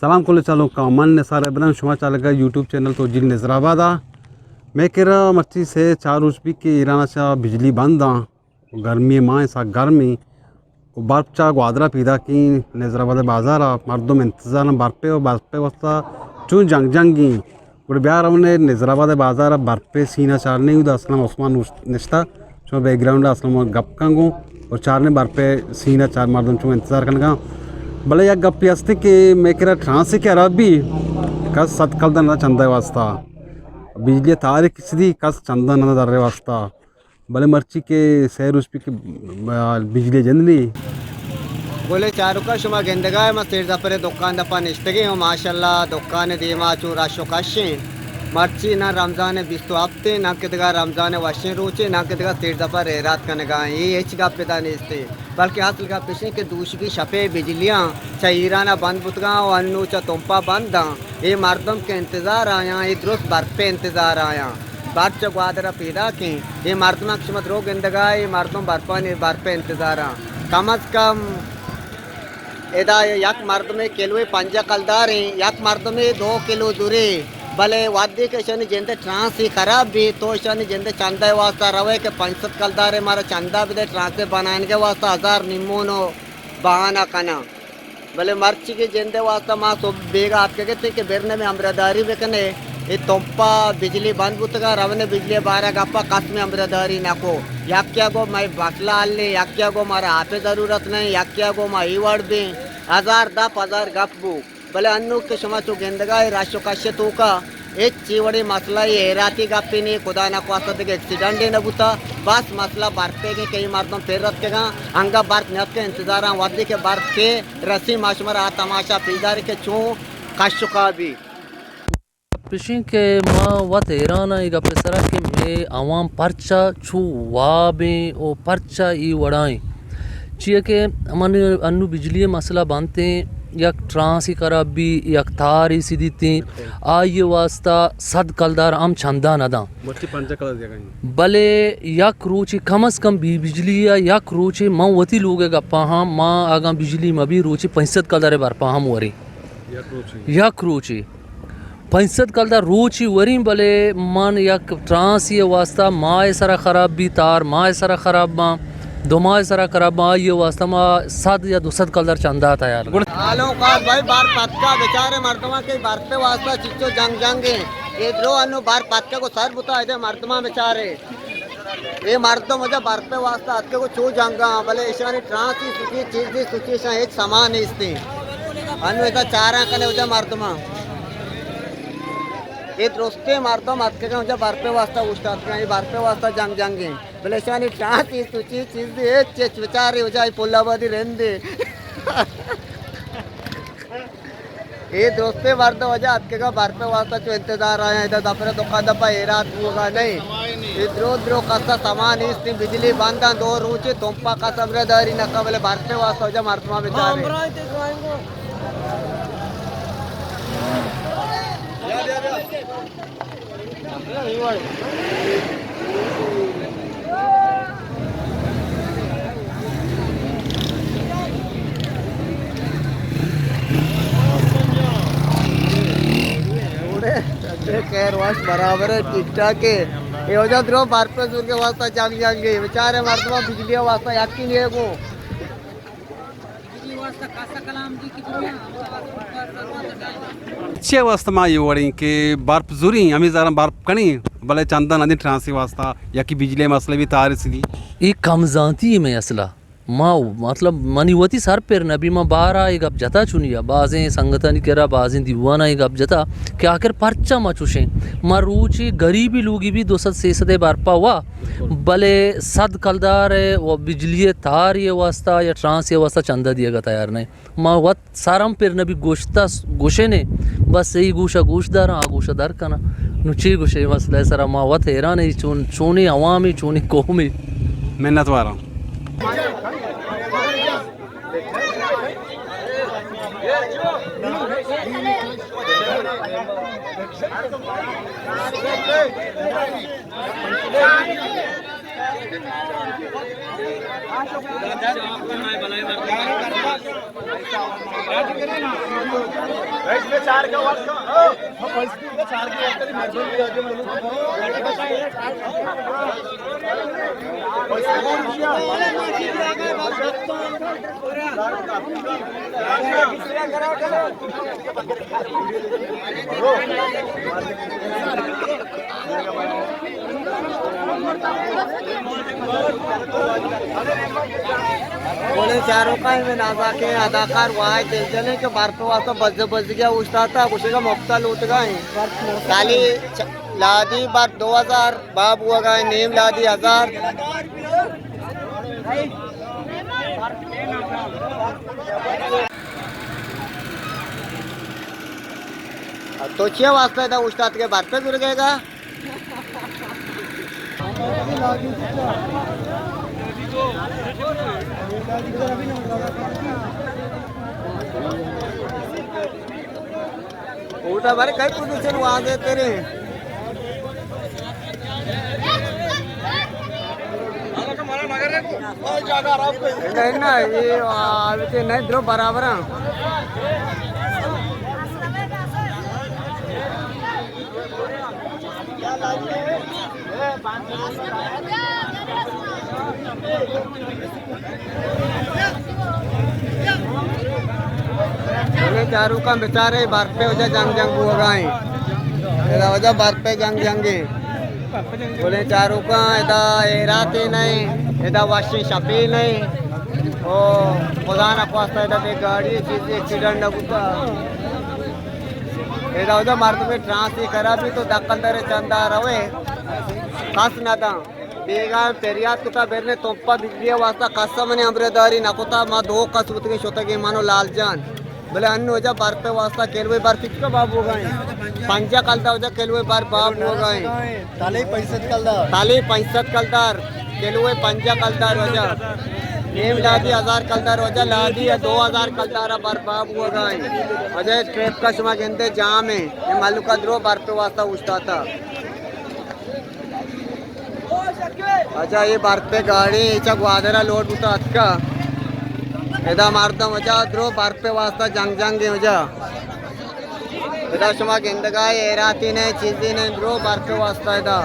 سلام کل چالوکاں، من نثار ابراہیم، شما چالگا یوٹیوب چینل توجیل نظر آباد ءَ۔ مئے کرا مرچی سے چار روچ بی کہ ایران ءَ چہ بجلی بند آں، گرمی ماہ سک گرمی، و برپ چہ گوادر ءَ پیداکیں، نظر آباد بازار ءَ مردم انتظار آں برپے و برپے واسطہ چون جنگ جنگیں۔ گڑا بیا رونے نظر آباد بازار ءَ برپے سین ءَ چارنے، اودا اسلم عثمان نوش-، نشتہ، چون بیک گراؤنڈ ءَ اسلم گپ کن گوں، اور چارنے برپے سین ءَ چار مردم چون انتظار کنگا۔ بلے یک گپے ہستے کہ مئے کرا ٹرانسے کہ خراب بی، کس صد کلدار نہ چندہ واسطہ، بجلی تارے کس دی کس چندہ نہ درے واسطہ۔ بلے مرچی کہ سہ روچ بی کہ بجلی جند نی۔ گلیں چاروکاں، شما گندگا ئے، ما سیٹھ ظفر ءِ دکان دپا نشتگیں و ماشاءاللہ دکان ءِ دیما چو رش و کشیں۔ مرچی نہ رمضان ءِ بیست و ہپت ایں، نہ کہ دگہ رمضان ءِ وشیں روچے، نہ کہ دگہ سیٹھ ظفر ءِ ایراد کنگا ایں۔ اے ہچ گپ ادا نیستیں، بلکہ اصل گپ اشیں کہ دوشبی شپے بجلیاں چہ ایران ءَ بند بوتگاں و انو چہ تمپا بند آں۔ اے مردم کہ انتظار آیاں، اے درست برپے انتظار آیاں۔ برپ چہ گوادر ءَ پیداکیں۔ اے مردماں کہ شما درو گندگا ئے، اے مردم برپانی، برپ ءِ انتظاراں۔ کم از کم ادا یک مردمے کلوے پنجاہ کلداریں، یک مردمے دو کلو زورے، بلے وھدے کہ اشانی جند ءِ ٹرانس ہی خراب بی، تو اشانی جند ءِ چندہ ءِ واسطہ روئے کہ پنچ سد کلدارے مارا چندہ بدے، ٹرانس ءِ بنائینگ ءِ واسطہ ہزار نیمون و بہانہ کناں۔ بلے مرچی کہ جند ءِ واسطہ ما صبح بیگا اتکگ اتیں کہ برنے مئے ہمراہداری بکنے۔ اے تمپا بجلی بند بوتگا، رونے بجلی بارہ گپا، کس مئے ہمراہداری نکو۔ یکیا گو مئے مسئلہ حل ایں، یکیا گو مارا آپ ءِ ضرورت نہ ایں، یکیا گو ما اے وڑ بیں۔ ہزار دپ ہزار گپ بو۔ بلے انوک کہ شما چو گندگا ئے رش و کش ءِ توکا ہچ چی وڑیں مسئلہ ءِ ہیراتی گپے نی، خدا نخواستہ دگہ ایکسیڈنٹے نہ بوتا، بس مسئلہ برپیگیں کہ اے مردم پر اتکگاں، انگا برپ نیتکہ انتظاراں، وھدے کہ برپ کہ رسی ما شمارا آ تماشا پیش داریں کہ چون کش و کابی۔ گپ اشیں کہ ما وت حیران آں اے گپ ءِ سرا کہ مئے عوام پرچا چو واب ایں و پرچا اے وڑا ایں۔ چیا کہ من انو بجلی ءِ مسئلہ بنتیں، یک ٹرانسے خراب بی، یک تارے سدیتیں، آئی ءِ واسطہ صد کلدار ہم چندہ نہ داں۔ مرچی پنجاہ کلدار دیگا ایں۔ بلے یک روچے کم از کم بی بجلی ءَ یک روچے من وتی لوگ ءِ گپا ہاں، ما اگاں بجلی مہ بی روچے پنچ سد کلدار ءِ برپا ہم وریں۔ یک روچے؟ یک روچے۔ پنچ سد کلدار روچی وریں، بلے من یک ٹرانسی ءِ واسطہ ماہ ءِ سرا خراب بی، تار ماہ ءِ سرا خراب باں، دو ماہ ءِ سرا خراب باں، آئی ءِ واسطہ ما صد یا دو سد کلدار چندہ تیار۔ گڑا حالوں کا بھائی، برپ اتکا، بیچارے مردماں کہ برپ ءِ واسطہ چچو جنگ جنگ ایں۔ اے درو انو برپ اتکا کو سر بوتا، ادے مردماں بیچارے۔ اے مردم اجا برپ ءِ واسطہ اتکگ و چو جنگا آں، بلے اشانی ٹرانسی سوچی، چیزی سوچی، اشاں ہچ سما نیستیں۔ انو ادا چاراں کنے اجا مردماں۔ اے درستیں مردم اتکگاں اجا برپ ءِ واسطہ اوشتاتگاں، اے برپ ءِ واسطہ جنگ جنگیں۔ بلے اشانی ٹرانسی سوچی، چیزی ہچ، ہچ بچارے اجا اے پل آبادی رندے۔ اے درستیں مردم اجا اتکگا برپ ءِ واسطہ چو انتظار آیاں، ادا دپر دکان دپا ایراد بوگا نئیں۔ اے درو درو کسا سما نیستیں، بجلی بنداں دو روچے، تمپا کس ہمراہداری نکا، بلے برپ ءِ واسطہ اجا مردماں بیچارے۔ خیر وش برابر ہے، ٹھیک ٹھاک ہے۔ اے وجہ درو برپ زور کے واسطہ جنگ جنگ ہے، بیچارے مردماں بجلی واسطہ یقین ہے گو۔ چے واسطہ ما اے وڑیں کہ برپ زوریں، ہمے زاراں برپ کنیں، بلے چندہ ندیں ٹرانسی واسطہ، یا کہ بجلی مسئلہ بھی تارے سدی۔ اے کم زانتی مئے اصلا۔ ما، مطلب، منی وتی سر پر نبی، ما بارا اے گپ جتا چنیا، بازیں سنگتانی کرا، بازیں دیوانا اے گپ جتا کہ آخر پرچا ما چوشیں، ما روچی غریبی لوگی بھی دو سد سے سد برپا وا، بلے صد کلدار و بجلی تاری واسطہ یا ٹرانسی واسطہ چندہ دیگا تیار نہیں۔ ما وت سرم پر نبی گوشتس، گوشنے، بس ای گوشا گوش داراں، آ گوشا در کناں۔ نو چی گوشے مسئلہ سرا؟ ما وت حیران ایں، چون، چونی عوامی، چونی قومی۔ منت واراں۔ بولے چاروکاں، میں نازاکیں اداکار واحد دلجل ایں کہ برپ ءِ واسطہ بزگ بزگی ءَ اوشتاتگ، گوشے کہ مپت ءَ لوٹگ ءَ ایں۔ خالی چ-، لادی برپ دو ہزار، باب بوگ ءَ ایں نیم لادی ہزار۔ تو چے واسطہ ادا اوشتاتگ ئے، برپ ءِ زرگ ءَ؟ اودا بارے کئی پوزیشن واضح تیرے؟ نہیں، نہیں، یہ، آ، نہیں، درو برابر ہیں۔ بلے چاروکاں بچارے، برپ ءِ وجہ جنگ جنگ بوگ ءَ ایں۔ ادا وجہ برپ ءِ جنگ جنگ ایں۔ بلے چاروکاں، ادا ایراتے نہ ایں، ادا وشیں شپے نہ ایں۔ او خدا نخواستہ ادا بے گاڑی چیزے ایکسیڈنٹ نہ بوتا۔ ادا وجہ مردمے ٹرانس ءَ کرا بی تو دکل در چندا روے، کس نہ داں۔ بیگاہ پریات کتا، برنے تمپا بجلی ءِ واسطہ، کس ءَ منی امبرداری نہ کتا، ما دو کس بوتگیں شتگیں، من و لال جان۔ بلے انو وجہ برپ ءِ واسطہ کلوے برپ اتکا باب بوگ ءَ ایں۔ پنجاہ کلدار وجہ کلوے برپ باب بوگ ءَ ایں۔ تالے پنچ سد کلدار۔ تالے پنچ سد کلدار، کلوے پنجاہ کلدار وجہ۔ نیم لادی ہزار کلدار وجہ، لادی ءَ دو ہزار کلدار ءَ برپ باب بوگ ءَ ایں۔ وجہ ٹریفک ءَ شما گندے جام ایں۔ اے مھلوک ءَ درو برپ ءِ واسطہ اوشتاتا۔ اچھا، اے برپ ءِ گاڑی اچا گوادر ءَ لوڈ بوتا اتکا۔ ادا مردم اچا درو برپ ءِ واسطہ جنگ جنگ ایں اچا۔ ادا شما گندگا اے ایراتے نہ ایں، چیزے نہ ایں، درو برپ ءِ واسطہ ادا۔